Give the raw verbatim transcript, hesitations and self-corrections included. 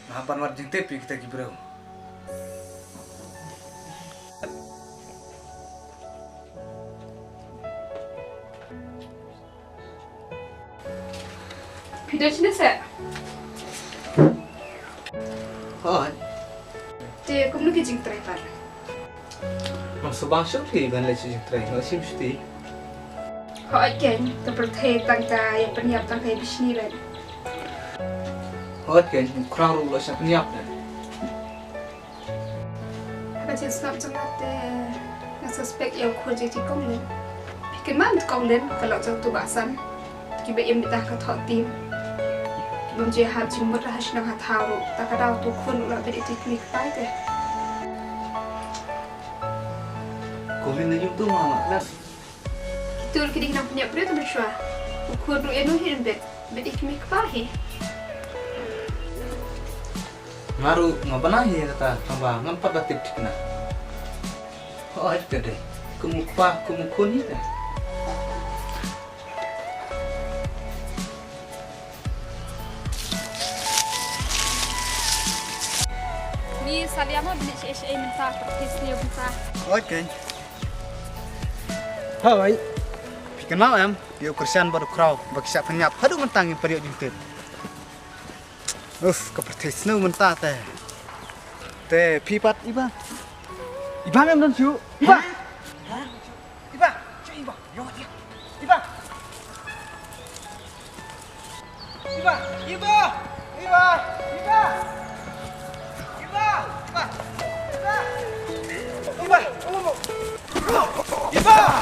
Nga hap ban wad jingtip ïa kita ki briew. Phi don shane seh? Hooid. Te kumno ki jingtrei pat? Nga shu bang shuh phi ban leit sha jingtrei, nga shim shuti. Hooid keiñ, ka pyrthei tang ka ïa pynïap tang ka ïa bishni leh. Hooid keiñ, u Khraw ruh u la shah pynïap leh. Haba jingsngap jong nga te nga suspect ïa u khun jong i Kong Lin. Phi kynmaw Kong Lin ka lok jong uto u Bah San. Kiba im beit ha ka thoh tim. Bym ju hap jingmut ha shnong ha thaw ruh. Ta ka daw uto u khun u la beit ïa ki kmie kpa te. Kong Lin na ïum tu ma ma klas. Kito ki dei ki nongpynïap briew te mynshuwa. U khun ruh ïano hi ruh beit, beit ïa ki kmie kpa hi. Nga ruh nga bana hi ïa kata, tangba ngam pat da tip thikna. Hooid ka dei. Kum u kpa, kum u khun hi te. Ni salia mo bini shi shi mynta, pyrthei sniew mynta. Hooid keiñ. Hooid. Phi kynmaw em, ïa u Khristan bad u Khraw ba ki shah pynïap haduh mynta ngim pat ïoh jingtip. Uf, ka pyrthei sniew mynta te. Te phi pat Iba. Iba ngam don shuh. Iba. Iba, shu Iba. Yo dia. Iba. Iba, Iba. Iba, Iba. Iba, Iba. Iba. Iba. Iba.